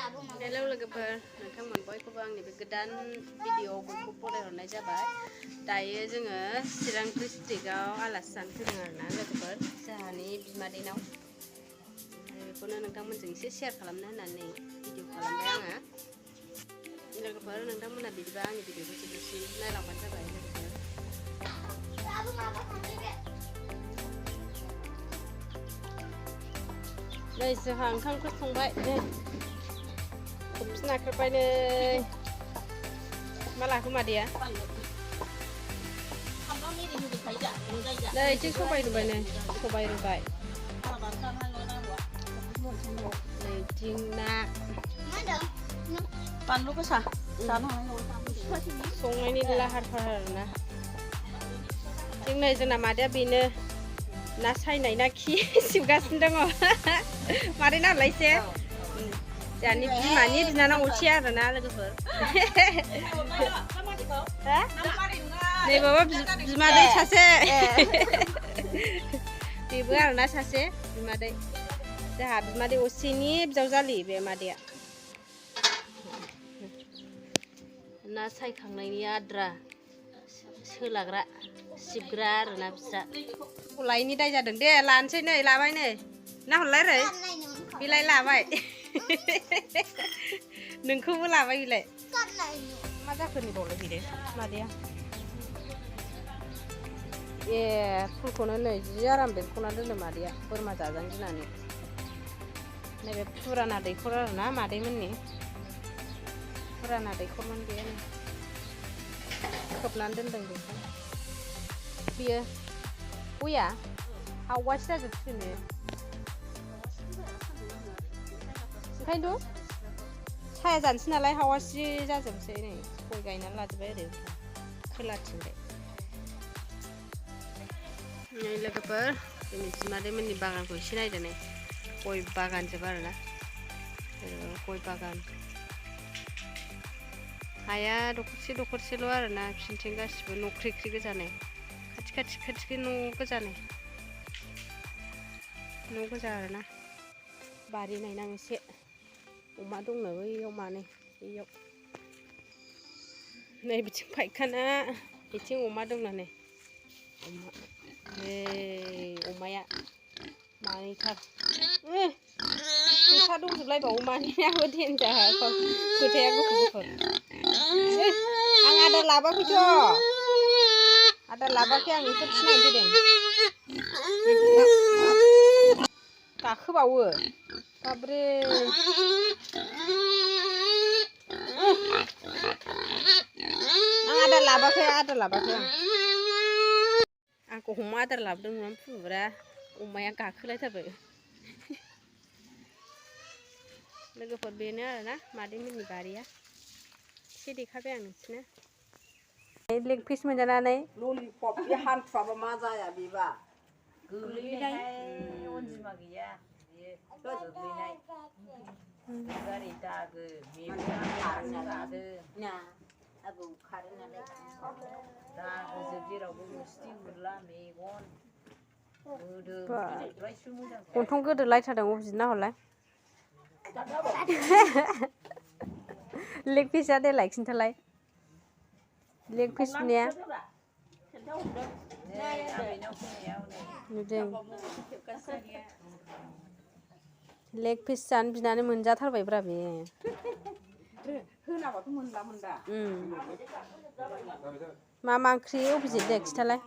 Hello लोगोफोर नोंथांमोन बयखौबो आंनि बे गोदान भिडिअ बयखौबो बरायहरनाय जाबाय। दायो जोङो चिरां डिस्ट्रिक्टआव आलासि जानो फैदों आरोना लोगोफोर जोंहानि बिमादैनाव। बेखौनो नोंथांमोनजों एसे शेयार खालामनो होननानै भिडिअ खालामबाय आङो। लोगोफोर नोंथांमोना बिदिबा आंनि भिडिअखौ जोबजासिम नायलांबानो जाबाय लोगोफोर। नै जोंहा ओंखाम ओंख्रि संबाय नै खोबसि नाख्रेबबाय नै मा लाखो मादैया नै इथिं सबाय रुबाय नै सबाय रुबाय नै इथिं ना बानलु गोसा जानो संनायनि लाहार फाहार आरोना जों नै जोंना मादैया बेनो ना सायनाय ना खि सिबगासिनो दङ मादै नालाय एसे जोंहानि बिमानि बिनानाव असे आरोना लोगोफोर नै माबा बिमादै सासे बेबो आरोना सासे बिमादै जोंहा बिमादै असेनि बिजावजालि बे मादैया ना सायखांनायनि आद्रा सोलाग्रा सिबग्रा आरोना बिस्रा लायनि दाय जादों दे लानोसै नै लाबाय नै ना हरलाय रै बिलाय लाबाय नोंखौबो लाबाय बिलाय मा जाखोनि बावलाय बिदे मादैया ए फुलखौनो नै जि आराम बेरख'ना दोनदों मादैया बोरमा जाजानो गिनानै नैबे फुराना दैखर आरोना मादैमोननि फुराना दैखरमोन बेयो नै खोबनानै दोनदों बेखौ बियो गया हावासो जाजोबसिगोन बेयो ओंखायनोथ' साया जानोसै नालाय हावासि जाजोबसै नै गय गायनानै लाजोब्बाय ओरै खोलाथिंजाय नै लोगोफोर जोंनि बिमादैमोननि बागानखौ एसे नायदो नै गय बागानजोब आरोना गय बागान हाया दखरसेल' आरोना बिसोरनिथिं गासिबो न' ख्रि गोजा नै खाथि न' गोजा नै न' गोजा आरोना बारि नायनां एसे अमा दंनो बैयाव मानै बैयाव नै बिथिं फायखाना बिथिं अमा दंनो नै अमा अमाया मानैथार खोथा दंजोबलायबावो मानैयाबो देनजार खोथाया गुफुर आं आदार लाबोखैथ' आदार लाबोआखै आं नोंसोर फिसिनानै फैदों गाखोबावो बाब्रे आं आदार लाबोआखै आंखौ अमा आदार लाबोदोंमोन फुरा अमाया गाखोलायथारबाय लोगोफोर बेनो आरोना मादैमोननि बारिया एसे देखाबाय आं नोंसोरनो लेग पिस मोनजानानै ललिपप बे हान्थुआबा मा जाया बेबा गोलैनाय अनजिमा गैया बेयो गोलैनाय गारि दागो मेगना खारनो लादों ना आगौ खारो नालाय दागोजों जेरावबो मुस्रि उरला मेगन गन्थं गोदोलायथारदों अबिदिना हरलाय लेग पिसआ देलाय खिन्थालाय लेग पिसनिया नुदों लेग पिस जानो बिनानै मोनजाथारबायब्रा बे होनाबाथ' मोनला मोनदा मा ओंख्रि अबिजित दे खिथालाय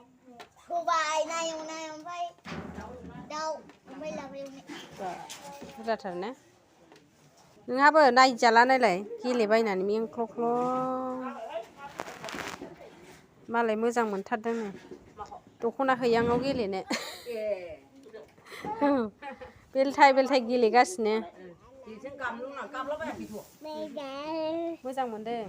सबाय ना एवनाय ओमफ्राय दाउ ओमफ्राय लाफा एवनाय बुरजाथार ने नोंहाबो नायजाला नायलाय गेलेबायनानै मेंख्ल' मालाय मोजां मोनथारदों दख'ना हैयांआव गेलेनो बेलथाय गेलेगासिनो मोजां मोनदों